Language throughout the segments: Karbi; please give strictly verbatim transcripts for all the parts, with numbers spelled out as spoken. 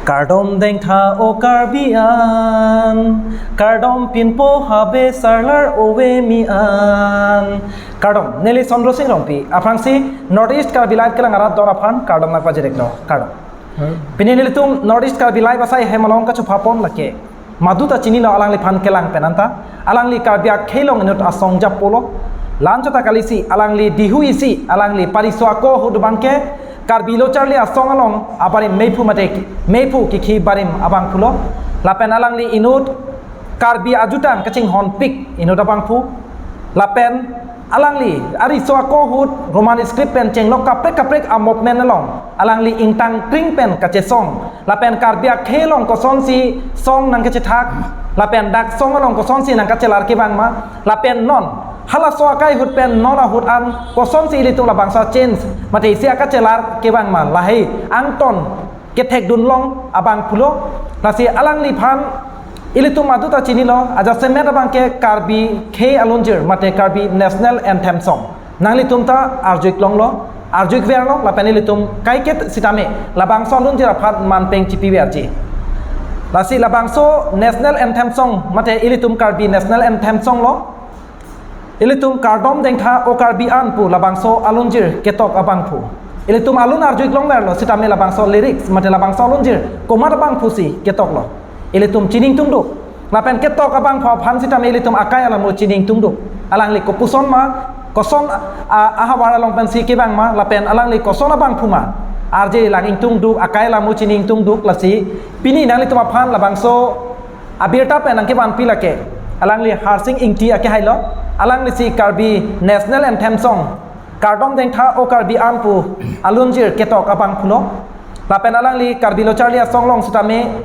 Kardom dengtha o Karbi an, kardom pinpo habe sarlar ove mi an. Kardom, neli Sondro Sing Rongpi, aphrangsi North East Karbi Live kelang arat don aphan kardom nangpajir-iklo, kardom. Hmm. Pini nelitum North East Karbi Live asai hem along kachupha pon lake, madu ta chinilo alangliphan kelang pen anta, alangli Karbi akhei along inut asong japolo, la-anchot ta kalisi, alangli dihu isi, alangli pariso ako ahut abangke, Karbi Lo Charli Asong along abarim meiphu mate meiphu kikhi barim abangphulo. Lapen alangli inut Karbi ajutang kachinghonpik inut abangphu. Lapen alangli ariso ako ahut Roman script pen chenglok kaprek kaprek a-movement along alangli ingtang kring pen kachesong. Lapen Karbi akhei along kosonsi song nangkachethak, lapen dak song along kosonsi nangkachelar kevang ma, lapen non halaso akai ahut pen non ahut an kosonsi ilitum labangso change mate isi akachelar kevang ma, lahei angton kethekdun long abangphulo. Lasi alangliphan ilitum madu ta chinilo, ajasemet abangke Karbi khei alunjir mate Karbi National Anthem Song. Nanglitum ta arju-ik longlo, arju-ik verlo, lapen ilitum kaiket sitame labangso alunjir aphan manpeng chipiverji. Lasi labangso National Anthem Song mate ilitum Karbi National Anthem Song lo, ilitum Kardom dengtha o Karbi an pu labangso alunjir ketok abangphu. Ilitum alun arju-ik longverlo sitame labangso lyrics mate labangso alunjir komat abangphusi ketoklo, ilitum chiningtungduk. Lapen ketok abangphu aphan sitame ilitum akai alamo chiningtungduk. Alangli kopuson ma, koson a, ahavar along pensi kevang ma, lapen alangli koson abangphu ma, arje lang ingtungduk, akai alamo chiningtungduk. Lasi pini nanglitum aphan labangso abirta pen nangkevanpi lake alangli Harsing Ingti akehailo. Alanglisi Karbi National Anthem Song Kardom dengtha o Karbi an pu alunjir ketok abangphulo. Lapen alangli Karbi Lo Charli Asong along sitame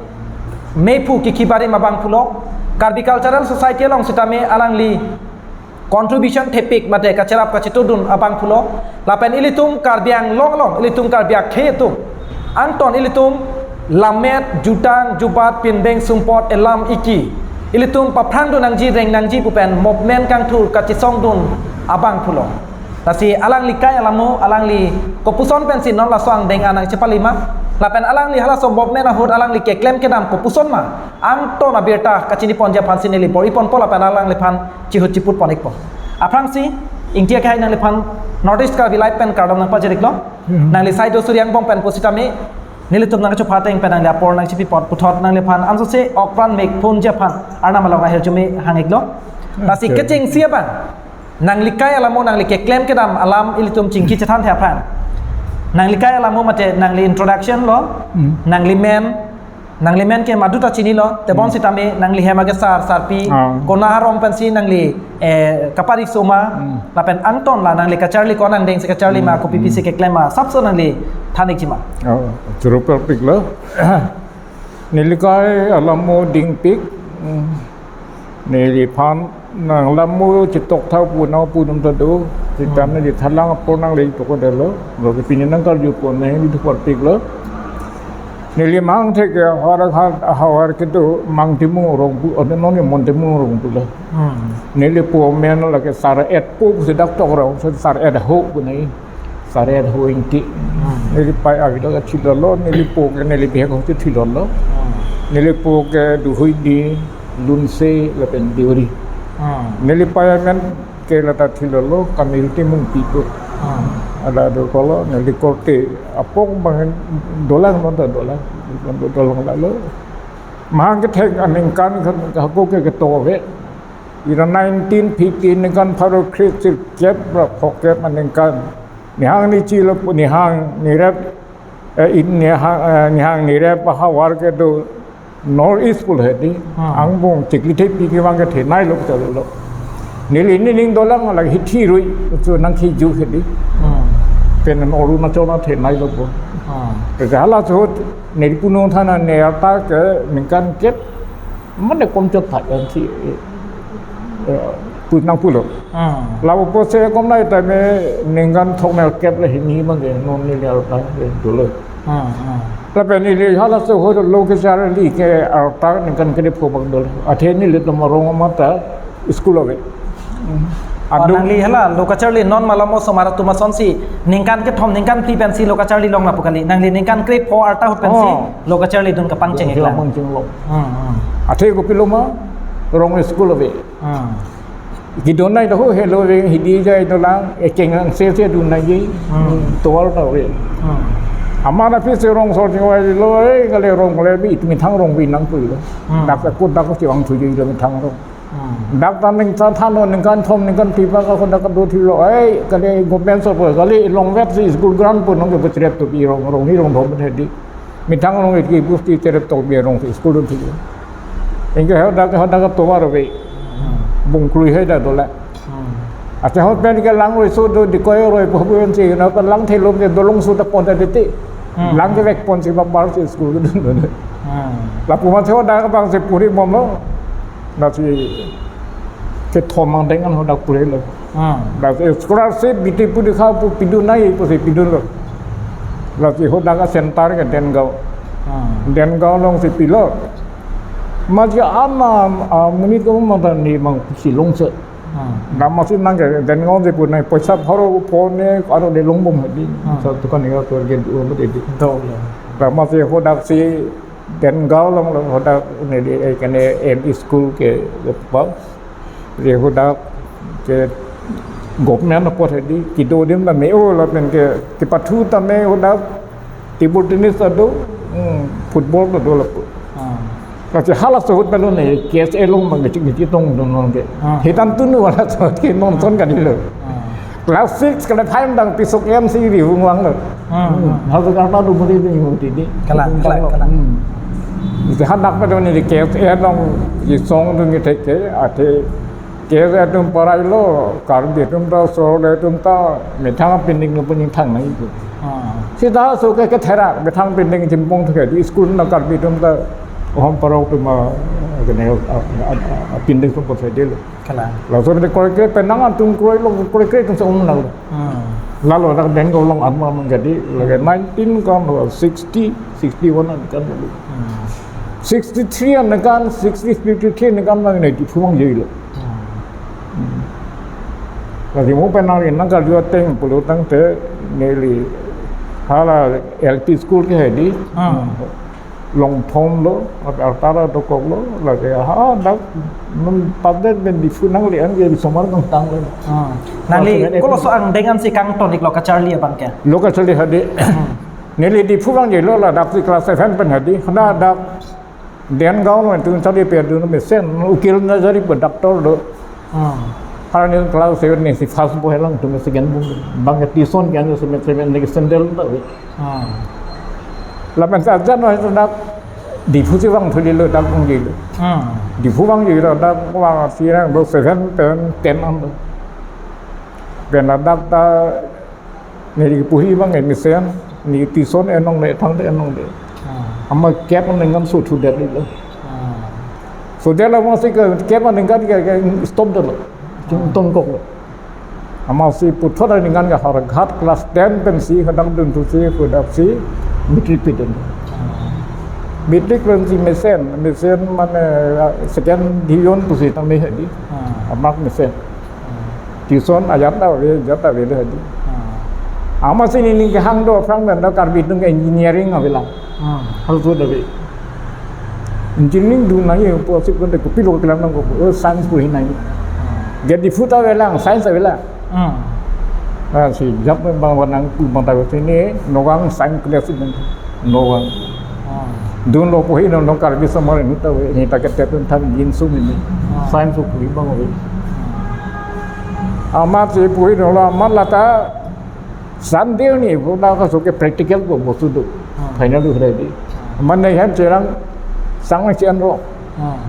meiphu kikhi barim abangphulo. Karbi Cultural Society along sitame alangli contribution thepik mate kacherap kachetudun abangphulo. Lapen ilitum Karbi Anglong along, ilitum Karbi akhei atum, angton ilitum lammet, jutang, jubat, pindeng, sumpot, elam, iki, ilitum paphrangdun nangji, reng nangji pu pen movement kangthur kachesongdun abangphulo. Lasi alangli kai alamo, alangli kopuson pensi non laso angdeng an nangchepalima. Lapen alangli halaso movement ahut alangli keklem kedam kopuson ma, angton abirta kachiniponji aphansi neli bor-iponpo lapen alangliphan chihut chiput pon-ikpo. Aphrangsi, Ingti akehai, nangliphan North East Karbi Live pen kardom nangpajir-iklo. Hmm. Nangli sai do suri angbong pen pusitame, nelitum nangchupha ateng pen nangli apor nangchipipon puthot nangliphan ansose okpran mek phonji aphan Arnam along ahirjume hang-iklo. Lasi Okay. kechengsi abang, nangli kai alamo, nangli keklem kedam alam ilitum chingki chethanthe aphrang. Nangli kai alamo mate nangli introduction lo, Hmm. nangli men, nangli men ke madu ta chinilo, tebon Hmm. sitame nangli hem ake sar, sarpi, Ah. kona arong pensi nangli, eh, kapari soma, Hmm. lapen angton la nangli kacharli ko-an angdeng si kacharli ma, Hmm. kopi pisi Hmm. keklem ma, sapso nangli than-ikji ma. Oh, choro parpiklo. Neli kai alamo dingpik, hmm, neliphan nang lamo chetoktha pu nangpu atum ta do, sitame Hmm. neli thalang apor nangle tokdetlo, lo ke pini nangkarju pon neli do parpiklo. Neli mangthek ke havar, havar kedo Mang Timung Rongpi, oh, non Mon Timung Rongpi lo. Hmm. Neli po men lake Sar Et po, si dak tok rong, Sar Et ho pu nai. Sar Et ho Ingti. Hmm. Neli pai avidok thilolo, neli po ke neli bihek ho thilolo. Hmm. Neli po ke Duhuidi, Lunse, lapen Deori. Hmm. Neli pai amen ke lata thilolo, Kamil Timung Pitu. Hmm. Ada do kolo, neli korte apong bang dolang non ta dolang. Dolang lalo. Mahang kethek aningkan kan hako ke ketok ave. Ira nineteen fifty ningkan pharo kre-sirkep ra phokep aningkan. Nihang nichi lo pu nihang nirep, eh, in nihang, eh, nihang nirep ahavar kedo North East pulo hedi. Hmm. Angbong chikli thepi kevang kethenei lo chalo lo. Neli nining dolang lake hithi rui chu nangkiju hedi. Hmm. Pen Arunachal na thenei lo pu. Hmm. Ke hala chot neli punong thana ne ata ke ningkan kep mane komchot thak ansi, eh, pu nangpulo. Hmm. Lapu apotsi komnai tame ningkan thoknerkep ra hini abangke non neli arta, eh, dolo. Hmm, hmm. Lapen neli halaso ho lo kacharli ke arta ningkan kre-pho abang dolo. Athe nelitum arong amat ta school ave. Hmm. Oh, adung. Nangli hala lo kacharli non malom osomar atum asonsi ningkan kethom ningkan phli pensi lo kacharli long lapu kali. Nangli ningkan krepho arta ahut pensi Oh. lo kacharli dun kapangcheng Lo iklang. kapangcheng long. Hmm, hmm. Athe kopilo ma rong school ave. Hmm. Kedun nai do helo ave hidi jai dolang ekeng angse se dun nai ji. Hmm. Tovar ta ave. Hmm. Amat aphi si rong sor chingvai lo, eh, kali rong kali bi, methang rong bi nangpuilo. Hmm. Dak ko dak ko chiwang thuji lo methang rong. Hmm. Dak ta ningkan than ningkan thom ningkan phli pa ka ko dak do thulo. Ai, kali government so po, kali longvet si school grant po nong ke betrep to bi rong, rong ni rong thom hedi. Methang rong ke bus ti terep to bi rong si school do thulo. Anke hadak, hadak tovar ave. Hmm. Bung krui hai dak dolang. Hmm. Acha hot pen ke lang roi so do dikoi roi po bu si na pa lang thelom ke dolong so ta pon ta dete. Hmm. Lang kevek pon si ba bar si school ke dun dun. Hmm. Lapu ma si hadak bang si puri bomlo. Lasi kethom angdeng an hadak purilo. Hmm. Lasi scholarship biti pudi kha pu pidun nai pusi pidunlo. Lasi hadak a center ke Dengaon. Hmm. Dengaon along si pilo. Masi ana, ah, monit ko mata ni mang si longse. Hmm. Dak masi nang ke Dengaon si pu nai poisa bharo phone aro le longbom hedi. Hmm. Sa dukan ya ko ke du mo hedi. Do lo. Dak masi hadak si Dengaon along lo hadak neli, eh, kene M E school ke, ke pa. Ri hadak ke government apot hedi kedo adim ta me-o lapen ke kepathu ta me hadak table tennis ta do, hmm, football ta do lapu. Ah. Lasi halaso ahut pen lo ne K S A along bang kechik kechik tong dun nong ke. Ah. Hitan tunu halaso ahut ke non son kanilo. Ah. Class six, class five dang pisok em si ri hung vanglo. Hmm, hmm. Hal tu karena tu mesti tu yung tidi. Kalang, kalang, kalang. Hmm. Isi hadak pada ni di K S A dong, di song tu ni thek ke, ate K S A atum parai lo, Karbi atum ta, Sor le atum ta, methang pinding lo puning thang na itu. Hmm. Sita so ke, ke therak, methang pinding chimpong tu ke, di school na Karbi atum ta, hom parok tu ma, kene, a, a, a, a, pinding tu pon sa delo. Kalang. Laso de kroikre penang atum kroilo, kroikre atum sa-ong nang. Hmm. Lalo dak Dengaon along arma menjadi lagi nineteen kan, sixty, sixty-one kan dulu. Hmm. Sixty-three an kan, sixty, fifty-three an kan mang ne Diphu vangji lo. Hmm. Hmm. Lagi mo penang nang kali ateng pulo tangte neli hala L P school ke hedi. Hmm. Longthom lo, artara dokok lo, lake hadak non padet ben Diphu nangli an ke bisomar kangtang lo. Ah. Nangli Lapen koloso angdeng an si kangton ik lo kacharli abang ke? Lo kacharli hadi. Hmm. Neli Diphu vangji lo ladak si class seven pen hadi. Hadak Dengaon lo tu charli pe dun mesen ukil na jari pe doctor lo. Hmm. Karena class seven ni si first boy lang tu second boy. Bang ke tuition ke anu semen semen ni sandal ta. Hmm. Lapen sa jan no itu dak Diphu si vang thuli lo dak vangji lo. Hmm. Diphu vangji lo dak vang si rang lo seven pen ten an lo. Pen ladak ta neli puhi bang e mesen, ni tuition enong le, thang de enong le. Ah. Ama kep ningkan so thu det lo. Ah. So det lo masi ke kep ningkan ke, ke stop det lo. Ah. Tong kok lo. Ama si puthot ningkan ke Howraghat class ten pen si hadak dun thu si hadak si matric pidun. Ah. Matric pen si mesen, mesen mane second division pusi tame hadi. Ah. Amak mesen. Tuition ajat ta ave, ajat ta ave hadi. Ah. Ama si neli kehang do aphrang pen do Karbi atum ke engineering avelang. Ah. Hal tu ave. Engineering dun nangji pu si konte kopilo kelang nang ko, oh, science pu hinai. Ah. Jadi Diphu ta avelang, science avelang. Ah. Ah, si jap bang warnang pu bang ta sini, Nagaon science class ini. Nagaon. Ah. Dun lo pu hini non Karbi somar ni ta ave, ni ta ke tetun than jin sum ini. Ah. Science pu bang ave. Ah. Amat si pu hini lo amat lata Sunday ni pu na ka so ke practical ko bosu do. Ah. Final do ready. Mane hem cherang sang si an ro. Ah.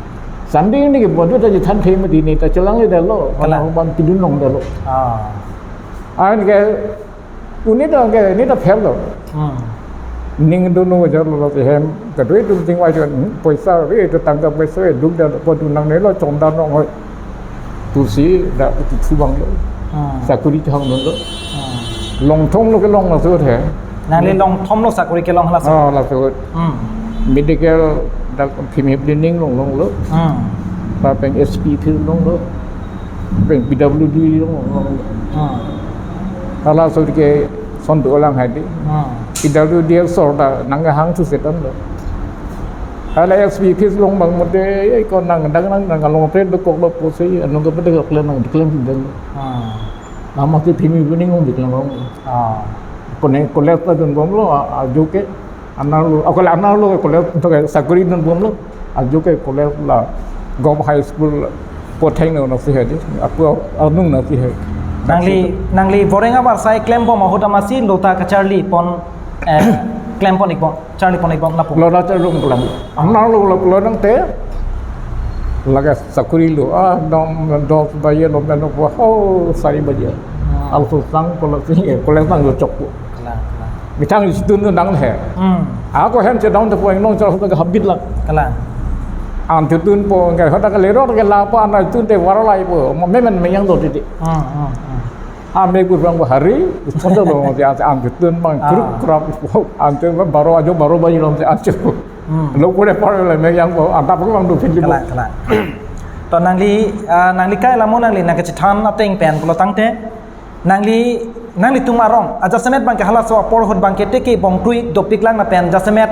Sunday ni ke bodu ta jithan the ma di ni ta chelang le dalo. Kalang. Mana bang kidun long dalo. Ah. An ke Uni ta ke, ni ta fail lo. Hmm. Ning dun no jar lo te hem, kadoi dun ting wai jon, hmm, poisa re to tangka poisa re duk da po dun nangne lo chom da nong hoi. Tu si da tu thu bang lo. Hmm. Sakuri chang dun lo. Hmm. Longthom lo ke long laso he. Nangli longthom lo sakuri kelong laso. Ah, laso. Hmm. Medical da phim hip lining long long lo. Hmm. Lapen S P phil long lo. Pen P W D lo. Hmm. Halaso ke son dolang hadi. Hmm. P W D asor ta nang hang thu setan lo. Hala S P office along bang mate, eh, ko nang dang nang nang along pen dokok lo pusi, anung ke pen dokok le nang klem dang. Hmm. Lama si phimi buning ong diklang ong. Ah. Kone college ta dunbomlo, a, ajo ke, anerlo, ako la anerlo college, to ke sakuri dunbomlo, ajo ke college la, Govt High School, potheng no si hadi, ako anung no si hadi. Nangli, nangli boreng avarsai klembom ahut amatsi lota kacharli pon, eh, klem pon ikbom, charli pon ikbom lapu. Lota charli pon iklang. Anerlo lo, lo nang te, lake sakuri lo, ah, dong, dos baje lo, meno po, oh, sari baje. Hmm. Also sang college si, eh, college sang lo chokpo. Kalang, kalang. Methang si tun nang he. Hmm. Ako hem che down to point nong chok ke habit lang. Kalang. An tu tun po, ngai hota ke leror ke la po, an tun te varlai po, mo memen meyang do titi. Hmm, hmm, hmm. Ame gur bang hari, sponsor lo, si an, an tu tun bang, Ah. Kruk krap, an tu bang baro ajo, baro baje lo, si an tu. Hmm. Lo pura par le meyang po, an ta bang do pin po. Kalang, kalang. To nangli, ah, nangli kai lamo nangli nang kachethan ateng pen pulo tangte. Nangli, nanglitum arong, ajasemet bang ke halaso apor ahut bang ke teke bongkrui dopik lang lapen jasemet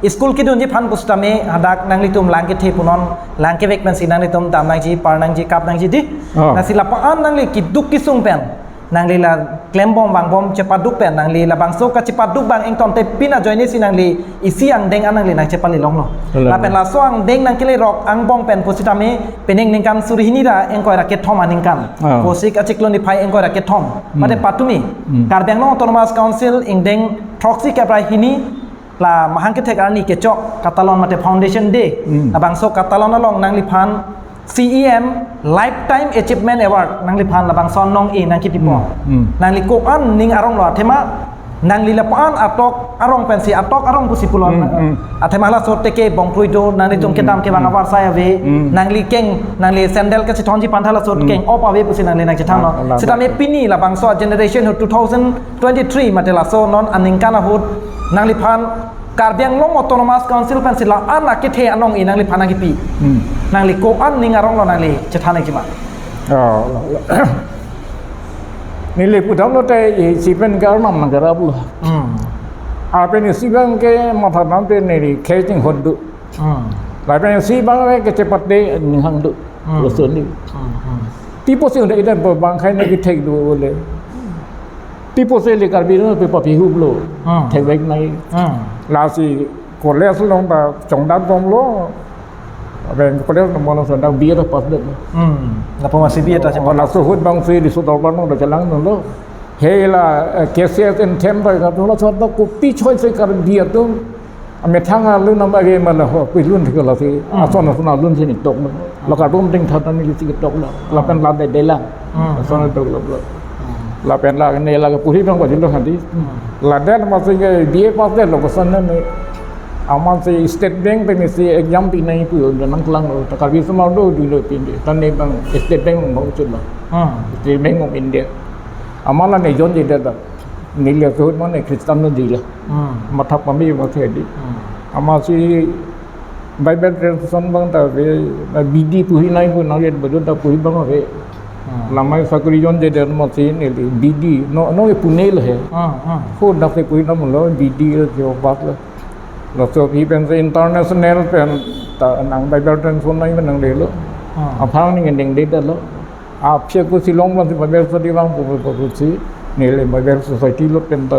school kedunji aphan pusitame hadak nanglitum lang kethe punon, lang kevek pensi nanglitum dam nangji, par nangji, kap nangji di. Ah. Lasi lapu-an nangli keduk kesung pen, nangli la klembom vangbom chepaduk pen, nangli labangso kachepaduk bang ington te pin ajoine si nangli isi angdeng an nangli nang chepali longlo. Kalang. Lapen laso angdeng nang kele rok angbong pen pusitame penang ningkan suri hini ra ingkoi ra kethom aningkan. Ah. Kosik achiklo niphai ingkoi ra kethom. Hmm. Mate patumi. Hmm. Karbi Anglong Autonomous Council ingdeng throksi keprai hini la mahang kethek arni kechok katalon mate foundation day. Hmm. Labangso katalon along nangliphan C E M Lifetime Achievement Award nangliphan labangso anong e nang kipipo. Hmm, hmm. Nangli ko-an ning arong lo athema nangli lapu-an atok arong pensi atok arong pusi pulo. Hmm, hmm. Athema halaso teke bongkrui do, nanglitum Hmm, kedam kevang hmm. avarsai ave, Hmm. nangli keng, nangli sandal kachethonji aphan halaso Hmm. keng op ave pusi nangli nang chethanlo. Ah, la, Sitame la. pini labangso generation ho two thousand twenty-three mate laso non aningkan ahut nangliphan Karbi Anglong Autonomous Council pensi la-an akethe anong e nangliphan nang kipi. Hmm. Nangli ko-an ning arong lo nangli chethan ikji ma. Oh, lo, lo. Neli pudam lote isi pen ke arnam nang kerap lo. Hmm. Lapen isi abang ke matha dam pen neli keching hot do. Hmm. Lapen isi abang ke chepat de ning hang do. Hmm. Lo soni. Hmm, hmm. Tipo si udah ida bang khai neli thek do le. Tipo si le Karbi no pe papi hublo. Hmm. Thek vek nai. Hmm. Lasi college along ta chongdam bomlo. Abang college along bomlo sandang B A ta pass det. Hmm. Lapu amatsi B A ta Oh, chepa. Laso ahut bang si di sudor ban along ta chelang dunlo. Hei la, eh, K C S anthem ta ka dunlo sandang kopi choi si Karbi atum. Amethang alun nama ke mana ho, pilun thik lasi. Hmm. Ason ason alun si ni tok. Lo karbom ding thatan ni si tok lo. Lapen la de de lang. Hmm. Ason tok lo lo. Hmm. Lapen la ne la ke puri bang bajilo hadi. Hmm. La de amatsi ke B A pass det lo koson ne. Amatsi State Bank pensi exam pi nai pu nang kelang lo. Ta Karbi asomar do dun lo pin de. Tan ne bang State Bank along chot lo. Hmm. State Bank of India. Amat la ne join jedet ta. Neli ahut mane Christian no dila. Hmm. Matha pame matha di. Hmm. Amatsi Bible translation abang ta ave, B D puhi nai pu nang yet badu ta puhi abang ave. Hmm. Lamai sakuri join jedet amatsi neli B D, no, no, Pune lo he. Hmm, hmm. Ho dak si puhi nang lo, B D lo, jo bak lo. Laso aphi pensi international pen ta nang Bible translation nai nang lelo. Hmm. Aphrang ni ngendeng det lo. Aphi ako Shillong abang si Bible study abang pu pu pu si neli Bible Society lo pen ta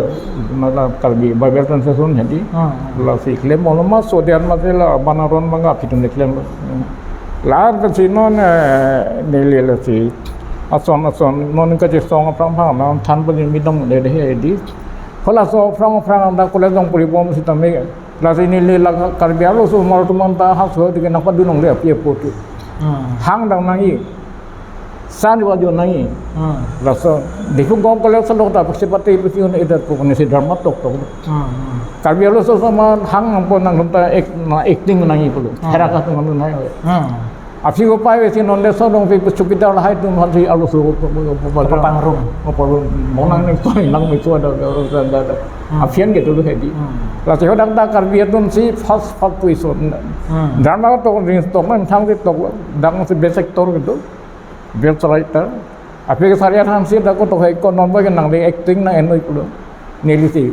mala Karbi Bible Translation hadi. Hmm. Lasi klem olo ma so dia ma si la banaron abang aphi atum le klem lo. La pensi non, eh, neli lasi ason ason non kachesong aphrang aphrang na than pa ni midong de de hedi. Halaso aphrang aphrang ta college along puri bom sitame Lasi neli la Karbi arloso asomar atum anta halaso atike nangpadun longle aphi apo tu. Hmm. Hang dam nangji. San wa jo nangji. Hmm. Laso Diphu Govt College along ta paksi pate pusi un edat pu nesi drama tok tok. Hmm, hmm. Karbi arloso asomar hang nangpo nangtum ta ek, na acting nangji pulo. Hmm. Hera ka tu nangtum nangji. Hmm. Aphi ko pai vesi non le so dong pi chowkidar lahai atum aphan si arloso ko, ko, ko, ko, Kapapangrum. Kapapangrum. Monang neng koi nang me chua da, da, da, da, da. Hmm. Aphian ke dulu hedi. Hmm. Lasi hadak ta Karbi atum si first, first position. Hmm. Drama tok ring tok nang thang si tok dang si best actor gitu. Best writer. Aphi ke sari athan si dak koto hai ko non ba ke nangli acting nang-enlo pulo. Neli si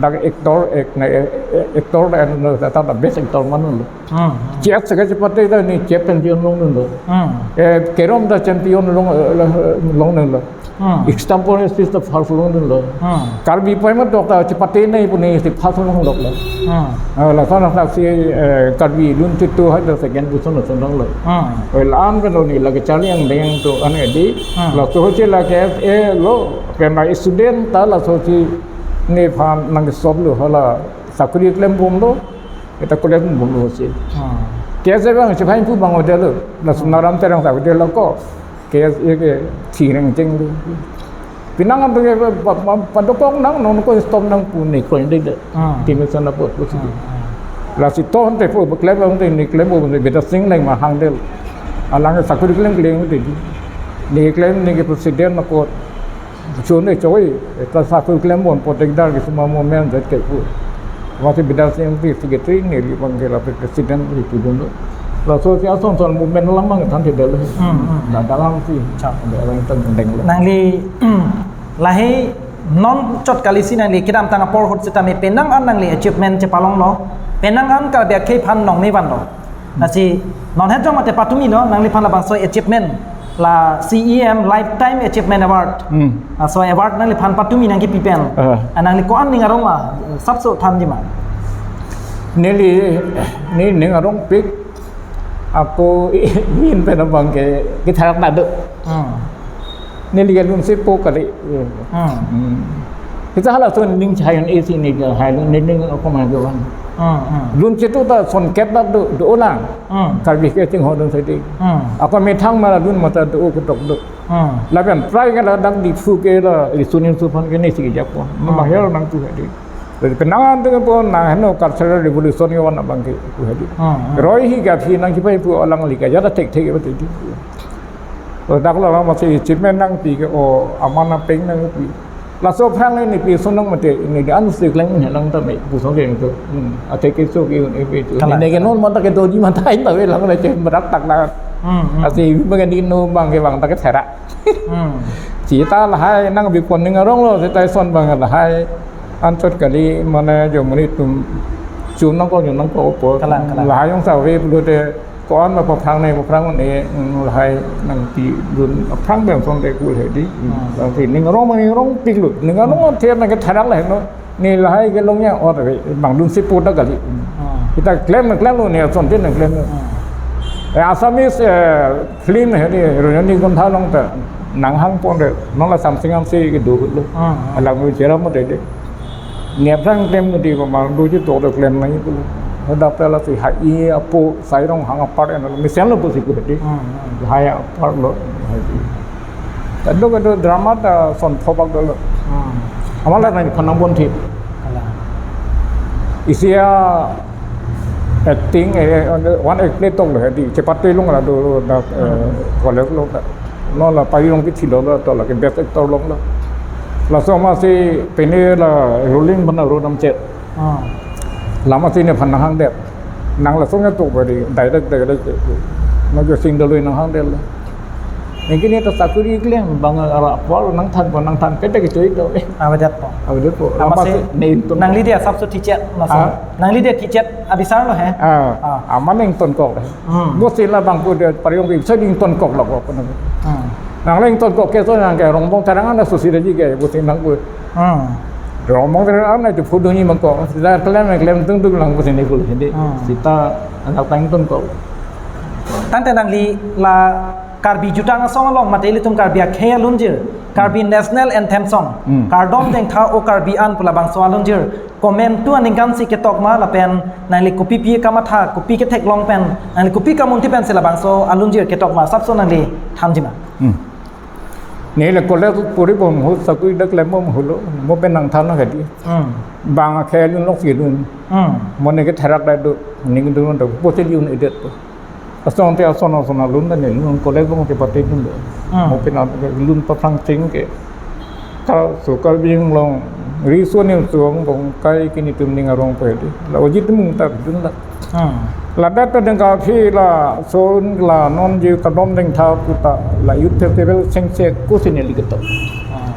dak actor, act na, eh, eh, actor nang-enlo, ta, ta best actor manlo. Hmm. Chess ke chepate ta ne chess champion longdunlo. Hmm. Eh, carrom ta champion long, eh, longdunlo. Hmm. Example is the first longdunlo. Hmm. Karbi poema tok ta chepate nai pu ne si first longdunlo. Hmm. Ah, lason asaksi, eh, Karbi lun chitu hai ta second position lason longlo. Hmm. Oi, la-an ke lo ne lake charli angdeng to ane di. Hmm. Laso si lake, eh, lo, pen la student ta laso si nephan nang stop lo hala sakuri klembomlo. Eta klembomlo si. Hmm. Kese bang si phai pu bang odelo. Laso Hmm. Naram Terang sa odelo ko. Kese ke thireng cheng lo. Penang an ke pa, pa, padokok nang non ko stop nang pu ne ko inde de. Hmm. Tim sana pot pu si. Hmm, hmm. Lasi to ante pu klem ante ne klem pu ne Bidya Sing Engleng ma hangdel. Alang sakuri klem klem de. Ne klem ne ke president na ko. Chun e choi, ta sakuri klembom potek dar ke suma moment det ke pu. Masi Bidya Sing Engleng secretary neli bang ke lapen president ri tudun lo. Laso si ason son movement lang bang than thedel. Hmm, hmm. Na dalam si Cha. Ada orang itu gendeng lo. Nangli lahei non chot kali si nangli kedamtang apor ahut sitame penang an nangli achievement chepalonglo. Penang an Karbi akhei aphan nong mevanlo. Lasi non het jong mate patumilo nangliphan labangso achievement la C E M Lifetime Achievement Award. Hmm. Laso award nangliphan patumi nangkipi pen. Ah. Ah, nangli ko-an ning arong ma, sapso thanji ma. Neli, ne ning arongpik. Ako min pen abang ke, ke tharak nado. Hmm. Neli ke lun si po kali. Hmm. Hmm. Kita hala son ning chai an isi ne ke hai lun ne ning ako ma ke wan. Hmm, hmm. Lun chitu ta son kep ta do, do lang. Hmm. Karbi ke ting ho dun sai di. Hmm. Ako methang mala lun mata do ko tok do. Hmm. Lapen try ke la dang di phu ke la isunin suphan ke ne si ke japo. Hmm. Mahal nang tu hai di. Jadi penang tu ke po na heno cultural revolution ke wan abang ke tu hai di. Hmm, hmm. Roi hi gap hi nang kipai pu alang lika jada thek thek ba di. O dak lo masi achievement nangpi ke o aman apeng nangpi. Laso aphrang ne pi sonong mate ne an si kleng ne lang ta me pu song ke to. Hmm. Ate ke so ke un epe to. Kalang. Ne ke non mata ke doji mata in ta ve lang ne che berat tak na. Hmm, hmm. Asi bang ne no bang ke bang ta ke thera. Hmm. Chita lahai nangpi pon ning arong lo, chita son bang lahai. Anchot kali mane jo muni tum chun nang ko jo nang ko po. Kalang, kalang. Lahai jong sa ve pulote ko-an ma paphrang ne, paphrang ne, mm, lahai nangpi lun aphrang bang son te kul hai di. Hmm. Nangpi ning arong ma ning arongpiklo. Ning arong Hmm. athe nang ke tharak lahai no. Ne lahai ke long ya or ve bang lun si po ta kali. Hmm. Kita klem klemlo ne son te nang klem. Hmm. Eh, Assamese, eh, film hai di Ronjoni Gontha along ta nang hang pon de. Non la Samsing Amsi ke do lo. Hmm. Alang u jera mo de de. Ne aphrang klem di ko ma do ji to do klem nai ko. Hadak ta lasi hai apo sai rong hang apart en lo mesen lo pusi ko di. Hmm, hmm. Hai apart lo. Hai di. Kado kado drama ta son thobak dolo. Hmm. Amal la nai phanang bon thi. Kalang. Isi a acting, eh, one act play tong lo hai di. Chepate lung la do da, eh, Hmm. college lo da. Non la pai long kithi lo la to la ke best actor long la. Laso masi pene la ruling bana ro nam chet. Ah. Lam asi nephan nang hang det. Nang laso nge tok bari direct direct. Na jo sing daloi nang hang det la. Nangke ne ta sakuri klem bang ara apor nang than ko nang than kete ke choi to. Avedet po. Avedet po. Lam asi ne to. Nangli dia sab so teacher na sa. Ah. Nangli dia teacher abisar lo hai. Ah. Ah. Aman neng ton kok. Hmm. Bo si labang ko dia pariong ke so ding ton kok lok ko. Hmm. Nang leng ton kok ke so nang ke Rongbong Terang an susi da ji ke bo si nang ko. Hmm. Rongbong Terang an itu phu duni mangko. Sida klem klem tung tung lang bo si ne ko di. Hmm. Sita anak tang ton kok. Tangte nangli la Karbi Jutang Asong along mate ilitum Karbi akhei alunjir Karbi National Anthem song. Hmm. Kardom dengtha o Karbi an pu labangso alunjir. Komantu aningkan si ketok ma lapen nangli kopipi kamatha, kopi ketheklong pen, nangli kopi kamunti pen si labangso alunjir ketok ma, sapso nangli thanji ma. Hmm. Ne le college puri bom ho, sakuri dak lem bom holo, mo pen nang than hai di. Hmm. Bang akhei lun lok si lun. Hmm. Mo ne ke therak da do, ning dun do, pote lun edet po. Asong te ason ason alun da ne lun college bong te pate dun do. Hmm. Mo pen lun paphrang ching ke. Ka so Karbi Anglong riso ne so bong kai kini tum ning arong pe di. La oji tum ta dun la. Hmm. Ladak ta dengka aphi lason la non je kadom dengtha puta la youth festival chengche kusi neli ketok. Hmm.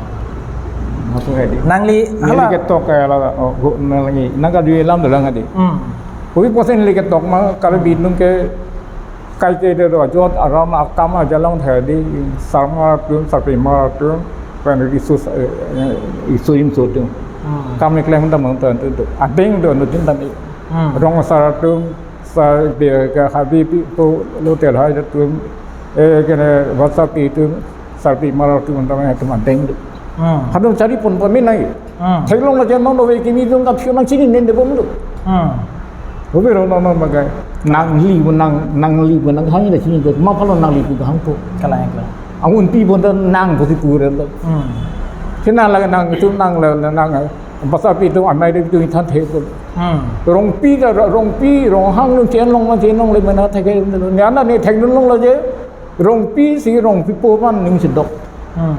Maso hai di. Nangli neli hala ketok ke la, oh, go, nangli nangkadui alam dolang hadi. Hmm. Hui posen neli ketok ma Karbi atum ke kaike de do ajot aram akam ajalang thadi, sarmar atum, sarpimar atum, pen riso, eh, eh, iso imso atum. Hmm. Kam eklem damang tan tu tu. Adeng do no tin tan. Hmm. Rong asar atum, sar de ka Habib pi ko lo tel hai atum, eh, kene WhatsApp atum, sarpimar atum, teman atum adeng do. Hmm. Hadung chari pon pon minai. Hmm. Theklong la jan non ove kimi atum kaphi nangchinine debom do. Hmm. Ove ro non non bagai. Nangli bu nang, nangli bu nanghang le chini do. Ma palo nangli bu hangpo. Kalang, kalang. Angun pi bon nang pusi pura lo. Hmm. Kena la nang itu nang la nang. Basa pi itu amai de itu ithan the ko. Hmm. Rongpi da Rongpi, Ronghang nung chen long ma chen long le mana the ke. Ni ana ni thek nung long lo je. Rongpi si Rongpi po man ning si dok. Hmm.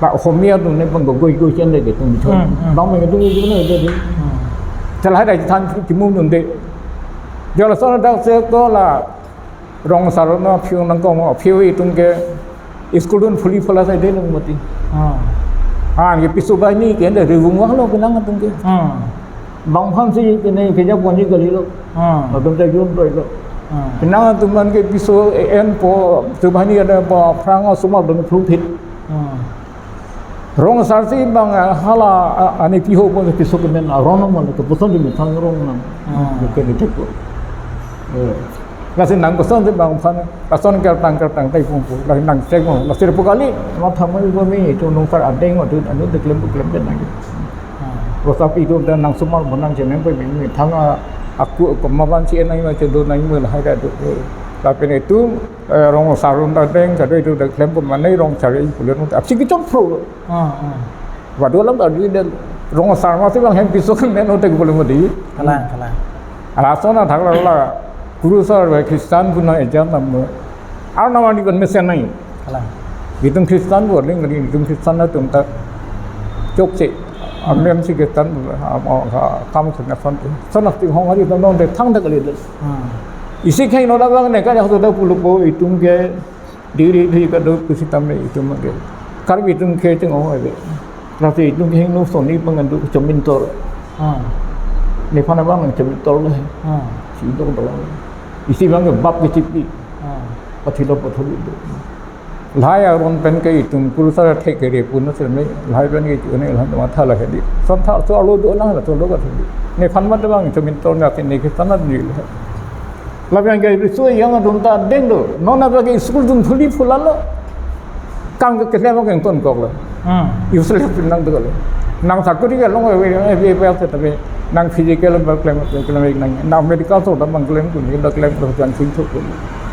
Ba Ohomia atum ne bang goi goi chen de de tum chon. Hmm, hmm. Bang bang tum tum ne de de. Hmm. Chalai dai than kimu nun de. Jala son dak se ko la rong asar no phiu nangkong phiu atum ke school dun phuli phula sai de nung mati. Hmm. Ah, ye piso bai ni ke de revung wang lo kenang atum ke. Hmm. Bang phan si kene keja ponji kali lo. Hmm. Atum ta jun toi lo. Hmm. Kenang atum man ke piso en po, piso bahini ada po phrang asomar dong phlung thit. Hmm. Rong asar si bang, eh, hala, eh, ani piho pon piso kemen aron man ke puson di methang rong nang. Hmm. Ke ni thek ko. Eh. Lasi nang koson si bang phan, lason kertang kertang tai pung pung, lasi nang cek mo, lasi pu kali, ma thamai ko mi, itu nung sar adeng mo, tu anu de klem klem pen nang. Hmm. Kosa pi itu dan nang sumar menang jenem pe mi, mi thang a, aku ko maban si enai ma cedo nai mel hai da do. Tapi itu, eh, rong asar un adeng, kado itu de klem pun manai rong cari pulen, apsi kicom pro. Hmm, hmm. Waduh alam tadi dan rong asar ma si bang hem piso kemen otek boleh modi. Kalang, kalang. Alasan na thak la la. Kurusar bai Kristan pun na ejan nam. Ar nama ni kon mesen nai. Kalang. Itum Kristan bu ling kali itum Kristan atum ta chokche. Amem si Kristan bu, am, am, kam sen na son tu. Son na ti hong hari dong dong de thang de kali de. Hmm. Isi khai no da bang ne ka ya so da pulupo itum ke Diri diri kado pusi tame itum ke. Karbi atum ke cheng ong ave. Lasi itum ke hingno soni pangan tu chomintor. Hmm. Nephan abang nang chomintor le. Hmm. Si dong dong. Isi bang ke bap ke chipi. Hmm. Pathilo pathulu do. Lahai aron pen ke itum kurusar thek kere pun se me lahai pen ke itum ne lahai matha la hedi. Son tha so alo do nang la so lo ka thedi. Nephan mat bang chomintor na ke ne ke sana ni le. Lapen ke riso yang adun ta adeng do. Non apa ke school dun phuli phula lo. Kam ke keklem ke ton kok lo. Hmm. Useless pin nang do lo. Nang sakuri ke long we we we se tapi nang physical bal klem klem nang, nang medical so da bang klem tu ni da klem tu jan sing tu.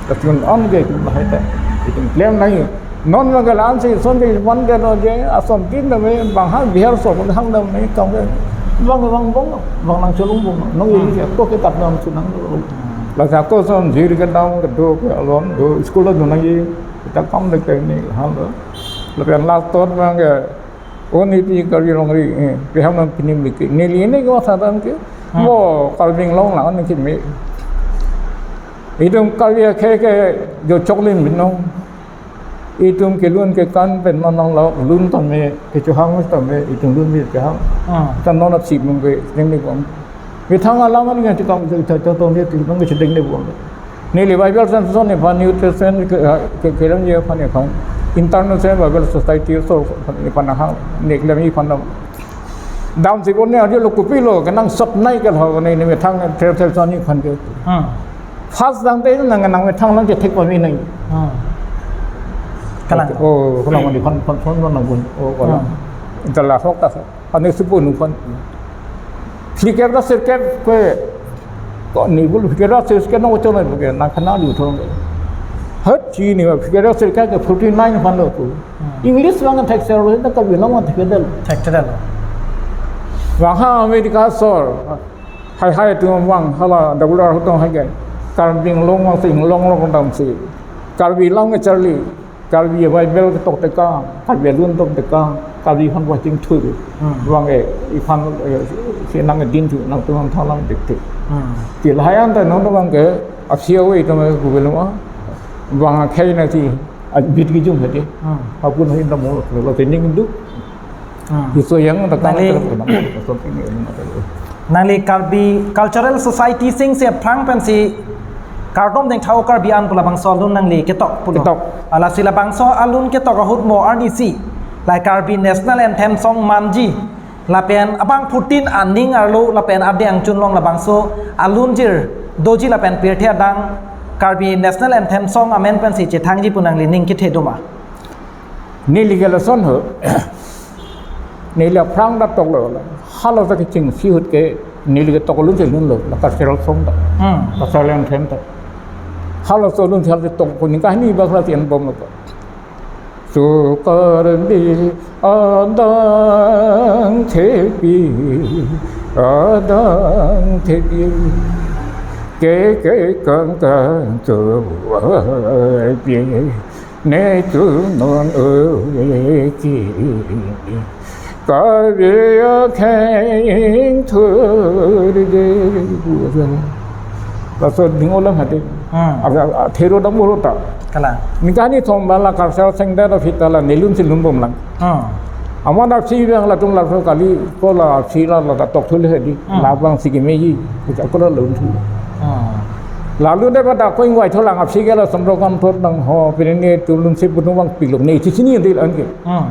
Ta tun on ke tu bahai ta. Itu klem nang. Non ma galan si son de man de no je ason tin da me bang ha Bihar so hang da me kam ke bang bang bang bang nang cholung bang nong ye ko ke kat nam su nang lo. Lasi ako son jir ke dam ke do ke alon do school lo do nang ye ta kam de ke ni han lo. Lapen last tot bang ke oni ti kari long ri, eh, pe ham nam pinim lik ni li ne ko sa dam ke. Hmm. Mo Karbi Anglong la on ke me. Itum Karbi akhei ke jo choklin binong. Itum kelun kekan pen non nang lo lun tame kechohang tame itum lun mi kehang. Ah. Tan non apsi mung ke deng ni bom. Methang alam ani ngan chikam chikam chikam tong ni ti mung ke deng ni bom. Neli Bible Translation nephan, New Testament ke, ke, ke lam ye phan nephan. International Bible Society so nephan hang ne klem iphan nam. Dam si bon ne adio lo kopi lo kenang sop nai ke lo ne ne methang translation nephan ke. Ah. First dang te nang nang methang nang je thek pa mi nang. Ah. Kalang. Oh, kalang mani phan phan phan nang gun. Oh, kalang. Ah. Ita la hok ta. Ane supo nu phan. Phlikep ta sirkep ke. Ko ni bul phlikep ta sirkep nang ochon ke nang khana lu thong. Hat chi ni phlikep ta sirkep ke forty nine phan lo ko. Hmm. English bang thek ser lo ta Karbi Anglong thek del. Thek del. Bang ha America sor. Hai hai tu bang hala double R hutong hai gai. Karbi Anglong bang si Anglong long dam si. Karbi Anglong ke charli. Karbi Bible ketok teka. Karbi alun tok teka. Kali han wa ting thu. Hmm. Bang ke, iphan, eh, si nang din thu, nangtum thalang dik thu. Hmm. Ti lahai an ta non bang ke, apsi awe itu me Google ma. Bang akhai na si, a bit ki jung hati. Hmm. Apun hin ta mo, lo te ning du. Hmm. Iso yang ta tang Nangli- ta tang, something yang ada. Nangli Karbi Cultural Society sing si aphrang pensi kardom dengthao Karbi an pu labangso alun nangli ketok pulo. Ketok. Lasi labangso alun ketok ahut mo arnisi la Karbi National Anthem song manji lapen abangphutin aning arlo lapen ade angchun along labangso alunjir doji lapen pirthe adang Karbi National Anthem song amen pensi chethangji pu nangli ning kethe do ma? Neli ke lason ho. Neli aphrang ta toklo. Halaso kecheng si ahut ke neli ke tok alun si lunlo. La cultural song ta. Hmm. La cultural anthem ta. Halaso alun si hal si tok ko ning kahini bak la si anbom lo. Sukarbi adang thepi, adang thepi. Ke ke kang kang tuwa pi. Ne tu non oi ki. Karbi akheng thur de. Laso ding olam hati. Hmm. Aga, aga, thero dam boro ta. Kalang. Ning kahini thom bala karsal sengda da fita la nelun si lunbom lang. Hmm. Amat apsi bang latum laso kali ko la apsi la la ta tok thule hadi. Hmm. Labang si kemeji. Kita ko la lun thu. Hmm. Lalu de pada ko ingwai tholang apsi ke la somrok kam thot nang ho pini ne tulun si bunung bang pilok ne ichi chini dil an ke. Hmm.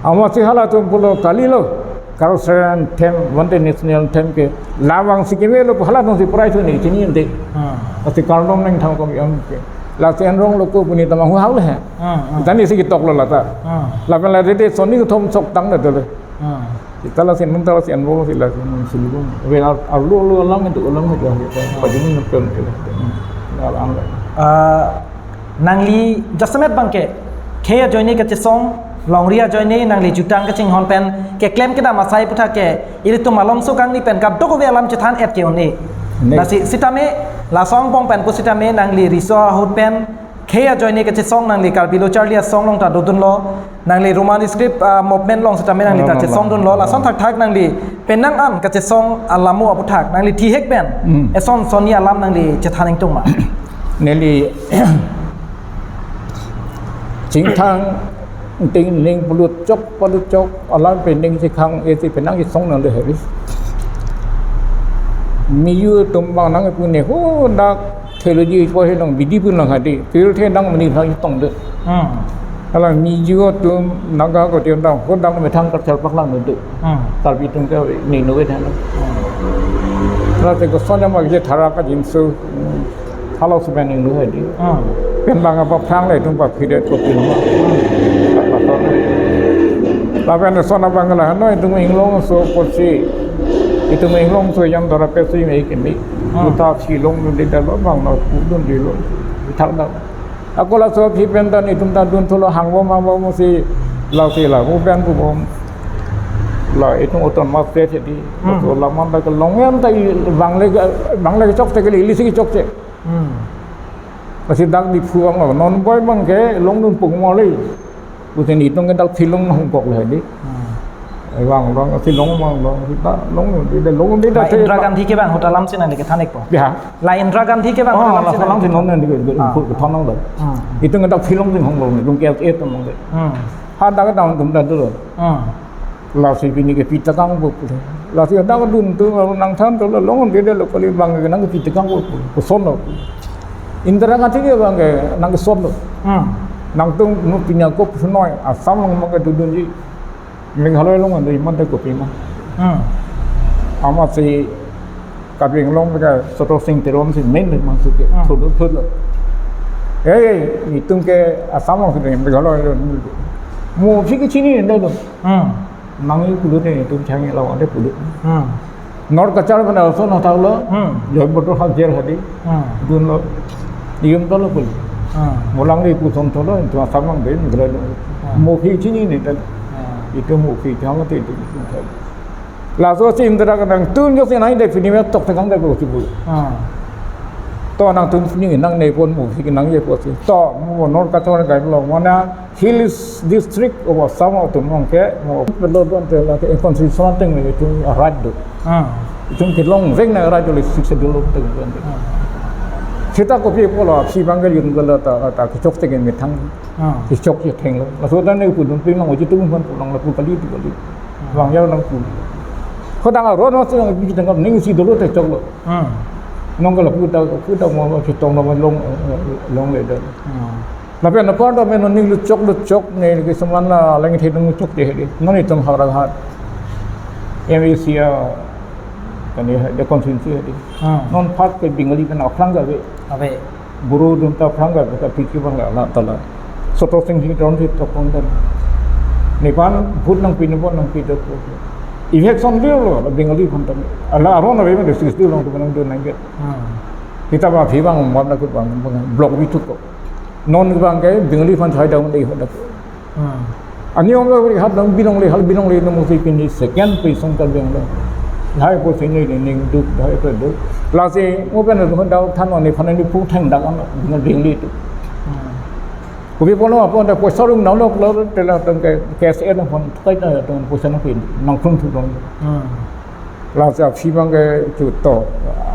Amatsi halatum pulo kalilo. Cultural anthem, Vande National Anthem ke labang si kemelo halatum si prize ne chini ante. Hmm. Lasi kardom nangthang ko yang ke. Lasi anrong lo ko puni tamang hu hau le. Hmm, hmm. Tani si ketok lo lata. Hmm. Lapen la dede soni thom sok tang le dele. Hmm. Ita lasi nun ta lasi anrong si lasi nun si lu. Ve ar lo lo lang itu lang itu. Pajung ni pen ke. Alam. Ah, Nangli jasemet bang ke, khei ajoine kachesong, longri ajoine nangli jutang kachinghon pen, keklem kedam asai aputhak ke, ilitum malomso kangni pen kadokave alam chethan et ke-un-e. Ne. Lasi sitame, laso angbong pen pusitame nangli riso ahut pen, khei ajoine kachesong nangli Karbi Lo Charli Asong along ta dodunlo, nangli Roman script, ah, movement along sitame nangli ta Alam, alam. Chesongdunlo, lason thakthak nangli penang an kachesong alam aputhak, nangli thihek pen, Hmm. eson soni alam nangli chethan ingtung ma. Neli chingthang ting ning pulut chok pulut chok alam pen ning chikhang esi penang isong nang de hari. Miyu atum bang nangpu ne ho dak theology po he nang bidi pun nang hadi. Pil the nang mani nang tong de. Hmm. Hala Miyu atum Naga ko tiang dang ho dang methang kachal paklang de. Hmm. Karbi atum ke ni nu we than. Hmm. Hala te ko sonya ma je thara kajinso. Hala suben inglu hadi. Hmm. Pen bang apa phrang le itum pa phidet ko pin ma. Hmm. Lapen son abang la no itum inglongso kosi. Itum inglongso yang dora pesi me kemi. Hmm. Uta si long dun di dalo bang no dun di lo. Thak da. Ako laso aphi pen ta itum ta dun thulo hangbom hangbom si la si la hu pen pu bom. La itum oton mas te di. Hmm. Laso la man ta ke long yan ta i bang le bang le chok te ke li si chok te. Hmm. Lasi dak Diphu bang lo, non boi bang ke longdun pung mo le. Putin itum ke dak Shillong hong kok le di. Hmm. Bang long Shillong bang long kita long di de long di Ma de Indira Gandhi ke bang hotel lam sina de ke thanik po. Ya. La Indira Gandhi ke bang Ah, hotel lam la sina. Salang si non di ke Ah. Phu thon long de. Hmm. Itum ke dak Shillong sing hong long, itum ke et long de. Hmm. Ha dak dam dum da du. Hmm. Lasi pini ke pita kang bu. Lasi dak dun tu nang than tu la long de de lo kali bang ke nang pita kang bu. Koson lo. Indira Gandhi ke bang ke nang koson lo. Hmm. Nangtum nu pinya ko punoi Assam long bang ke dodunji. Meghalaya long ando iman de kopi ma. Hmm. Amatsi Karbi Anglong ke Choto Singh Teron si main de masuk ke. Hmm. Thudu thudu. Eh, itum ke Assam long si Meghalaya long. Mo si ke chini de lo. Hmm. Nangli pulut ne itum changi lawan de pulut. Hmm. North Cachar pen ason hathak lo. Hmm. Joy botor hak jer hadi. Hmm. Dunlo. Iyum tolo pulut. Hmm. Molang le puson tolo, itum Assam lang de, gela lo. Hmm. Mo phi chini ne tan. Hmm. Itum mo phi chang te itum. Laso si Indira kadang tun jo si nai de pini me tok te kang de ko si bu. Hmm. To nangtum ning nangne pon mo, phi nangje pon si. To mo North Kachar kai lo, mane Hills District of Assam atum nong ke mo pelo don te la ke constitution teng le itum right do. Hmm. Itum kelong vek na right do le Sixth Schedule teng le. Hmm. Seta kopi pulo, aphi abang ke yun gala ta, ta kechok te ke methang. Hmm. Kechok je thenglo. Laso ta ne pu dunpik nang uji tum pon pulang lapu kali tu kali. Hmm. Vang ya nang pu. Kho dang aron ma si nang bi tengkap ning si dolo te choklo. Hmm. Nong ke lapu ta, lapu ta mo, mo kitong na long, longle do. Hmm. Lapen apar ta men ning luchok luchok ne ke seman la lang the nung chok je hedi. Non itum Howraghat. M A C a kani the constituency hedi. Hmm. Non part ke Bengali pen aphrang ga ave. Ave. Boro atum ta aphrang ga, ta P K abang la, la ta la. Soto Singh Singh Ron si tokong dan. Nephan vote nangpi, nephan nangpi do. Election dilo, la Bengali aphan ta. Ala aron ave ma de six dilo, to nang do nang get. Hmm. Kita ba phi abang, map na kut abang, abang, block bi thuk ko. Non abang ke Bengali aphan chai down dei hodak. Hmm. Ani ong lo hat dong binong le, hal binong le, no mo si pini second position kar beng lo. Hai ko sini ni ning duk, hai ko duk. Lasi mo pen do dau than ani phan ni pu thang dak an binong ding li tu. Hmm. Kopi pulo apot ta poisa rung nang lo lo te la tong ke K S A nang pon kai ta tong poisa nangpi nang thum thu dong. Hmm. Lasi aphi abang ke chuto.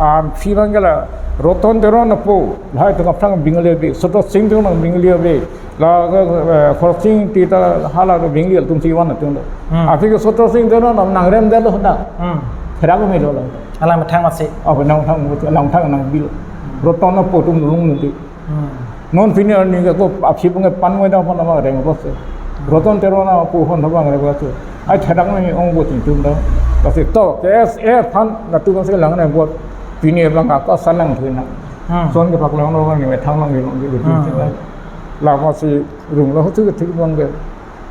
Aphi abang ke la Roton Teron apo. Hai tong aphrang Bengali ave. Soto Singh Teron nang Bengali ave. La ke, eh, Khorsing ti ta hala ke Bengali atum si van atum lo. Hmm. Aphi ke Soto Singh Teron nang rem de lo da. Hmm. Khera ko me lo lo. Alang methang masi. Apa nang thang, nang thang nang bil. Roton apo atum lung nanti. Hmm. Non pini arni ke ko aphi abang ke pan mo da pon ama reng ko se. Roton Teron apo hon abang reng ko se. Ai thadak ni ong bo ting tum da. Kasi to K S A aphan na tu kan se lang na bo pini abang ka sanang thu na. Hmm. Son ke pak long no ni methang long ni long ni. Hmm. Lama si rung lo thu ke thik abang ke.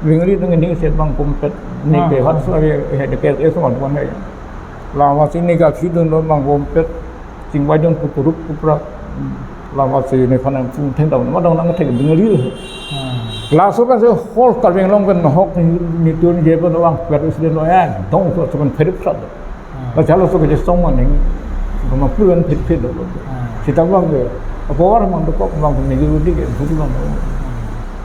Ringri nang ni se abang pumpet ni ke, hmm, hat so ave he de ke so abang he. Lama si ni ka phi dun lo abang pumpet. Chingvai dun pu kuruk pu prak. Lama si nephan nang pung theng dam ma dong nang thek Bengali. Hmm. Laso pen se whole Karbi Anglong pen nohok ni, ni tun je pen abang pet president lo ya dong so so pen pherup sat. Hmm. La chalo so ke song ma ning. Ma puluan phit phit lo. Hmm. Sita abang ke. Apo abang do kok abang ke ni di ke budi abang. Hmm.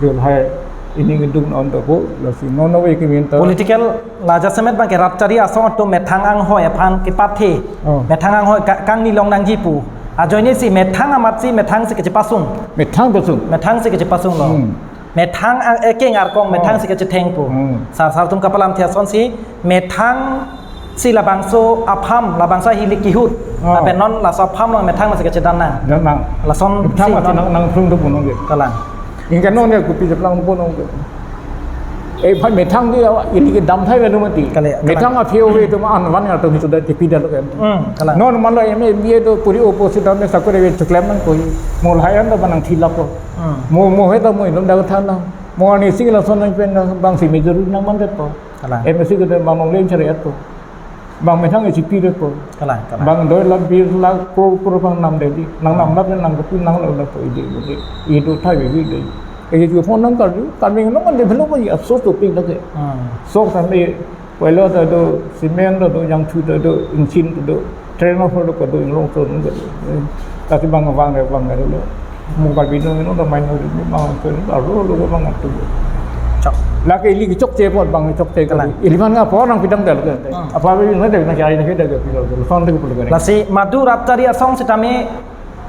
Dia hai ini ngedung on to ko, lasi non ave ke minta. Political la jasemet abang ke rat chari asong atum methang anghoi aphan kepathe. Oh. Methang anghoi ka-, kangni long nangji pu. Ajoine si methang amat si methang si kechepasung. Methang pasung. Methang si kechepasung lo. Hmm. Methang ang, eh, keng arkong methang, oh, si kechetheng pu. Hmm. Sar sar atum kapalam thi ason si methang si labangso apham, labangso ahili kihut. Oh. Lapen non laso apham long methang si kechedan nang. Dan nang. Lason methang si mati non nang, nang phrung do punong ke. Kalang. Ingkan non ya kopi jeplang punong ke. Eh, phan methang di awa, ili kedam thai menu mati. Kale, kale. Methang aphi ave atum an van atum sudah tipi dalo kan. Hmm, kalang. Non man lo M A, M B A do puri opposite ame sakore ve chuklem nang koi. Mo lahai an do manang thilap ko. Hmm. Mo, mo he do mo indom da than nang. Mo ani si lason nang pen nang bang si major nang man det po. Kalang. M A C ke do bang nong len chere et po. Bang methang isi pi det po. Kalang, kalang. Bang doi lakh, bis lakh, crore, crore bang nam det di. Nang nam lap nang kepi nang lo lap po ide ide. Ido thai be ide. Ide ju phone nang kar ju. Kami nang kan develop ya so to ping lagi. Hmm. So kami puelo ta do, cement ta do, jangthu ta do, engine ta do, train of do ko do, inglong to do. Tapi bang bang bang lo. Mungkal bino ino da main uri ni bang tu aro lo bang tu. Chok. Lake ili chokche apot bang chokche. Kalang. Ili man nga apor nang pidam dal ke. Hmm. Apa be na de na jai na ke de ke pidam dal. Son de ko pulga. Lasi madu rat chari asong sitame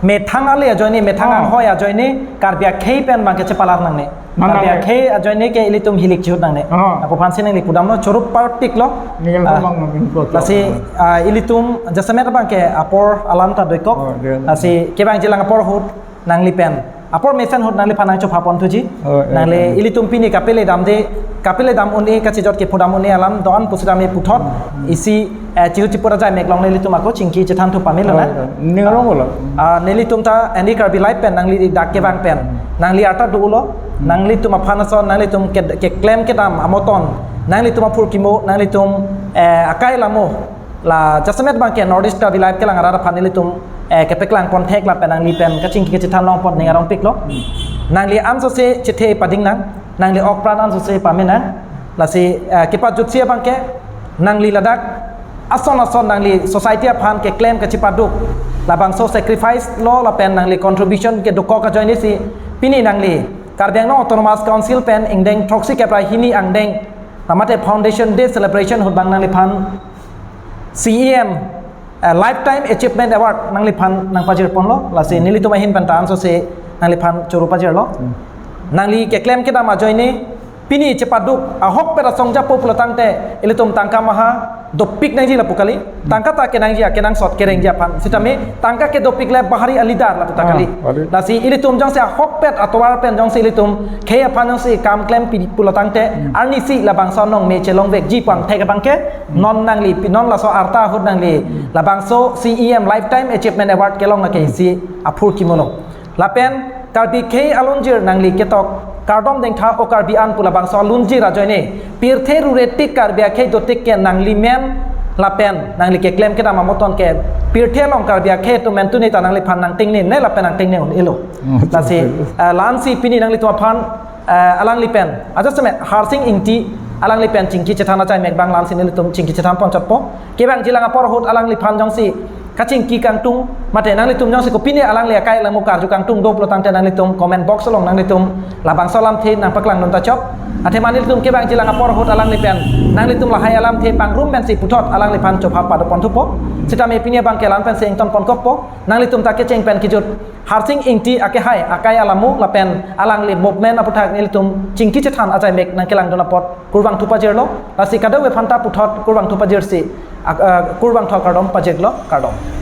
methang ale ajoine, methang, ah, anghoi ajoine Karbi akhei pen bang kechepalar nangne. Nang Karbi nangne. Akhei ajoine ke ilitum hilik chihut nangne. Ah. Apot aphan si nangli pudam lo churup parpik lo. Ningel, ah, bang nang info. Lasi, ah, ilitum jasemet abang ke apor alam ta doikok. Oh, dia. Lasi kevangji lang apor ahut nangli pen. Apor mesen ahut nangliphan nangchopha pon thuji. Oh, eh, nangli, eh, ilitum pini kapele damde, kapele dam un-e kachijot kephodam un-e alam do-an pusitame puthot. Hmm. Isi, eh, chihut chipura jai mek long nelitum ako chingki chethan thu pame lo na. Oh, eh, ning arong lo. Ah, nelitum ta N D Karbi Live pen nangli dak kevang pen. Hmm. Nangli arta do lo. Hmm. Nanglitum aphan ason, nanglitum ke, keklem kedam amoton. Nanglitum aphurkimo, nanglitum, eh, akai lamo. La jasemet abang ke North East Karbi Live kelang arat aphan nelitum, eh, kepeklang pon thek lapen nangli pen kachingki kachethan long pon ning arong pik lo. Nangli ansose chethe pading nang, nangli ok pran ansose pame nang. Lasi, eh, kepajutsi abang ke nangli ladak ason ason nangli society aphan keklem kachepaduk. labangso sacrifice lo lapen nangli contribution kedokok ajoine si pini nangli Karbi Anglong Autonomous Council pen ingdeng throksi kep ra hini angdeng, namate Foundation Day celebration ahut bang nangliphan C E M, eh, Lifetime Achievement Award nangliphan nangpajir ponlo, lasi nelitum ahin pen ta ansose nangliphan choro pajirlo. Nangli keklem kedam ajoine pini chepaduk ahokpet asong japo pulo tangte ilitum tangka maha dopik nangji lapu kali. Tangka ta kenangji, kenangsot kerengji aphan. Sitame tangka kedopik le bahari a leader lapu ta kali. Ah, bahari. Lasi ilitum jongsi ahokpet atovar pen jongsi ilitum khei aphan jongsi kam klempi pulo tangte arnisi labangso anong me chelongvekji pu angthek abangke non nangli pi non laso arta ahut nangli labangso C E M Lifetime Achievement Award kelong lake isi aphurkimo lo. Lapen Karbi khei alunjir nangli ketok kardom dengtha o Karbi an pu labangso alunjir ajoine pirthe rure tik Karbi akhei dotik ke nangli men lapen nangli keklem kedam amoton ke pirthe along Karbi akhei atum men tuni ta nangliphan nangtengne ne lapen nangtengne un-elo. Hmm. Lasi, eh, la-ansi pini nanglitum aphan, eh, alangli pen aja seme Harsing Ingti alangli pen chingki chethan achai mek bang la-ansi nelitum chingki chethan ponchotpo. Kevangjilang apor ahut alangliphan jongsi kachingki kangtung, mate nanglitum jongsi kopine alangli akai alamo karju kangtung do pulo tangte nanglitum comment box along nanglitum labangso alamthe nangpaklangdun ta chok. Athema nelitum kevangjilang apor ahut alangli pen nanglitum lahai alamthe pangrum pensi puthot alangliphan chopha pado ponthupo. Sitame pini abangke la-an pensi ington ponkokpo. Nanglitum ta kecheng pen kejut Harsing Ingti akehai akai alamo lapen alangli movement aputhak nelitum chingki chethan achai mek nangkelangdun apot kurvangthu pajirlo. Lasi kadokave aphanta puthot kurvangthu pajirsi, ak-, eh, kurvangthu akardom pajirlo, kardom.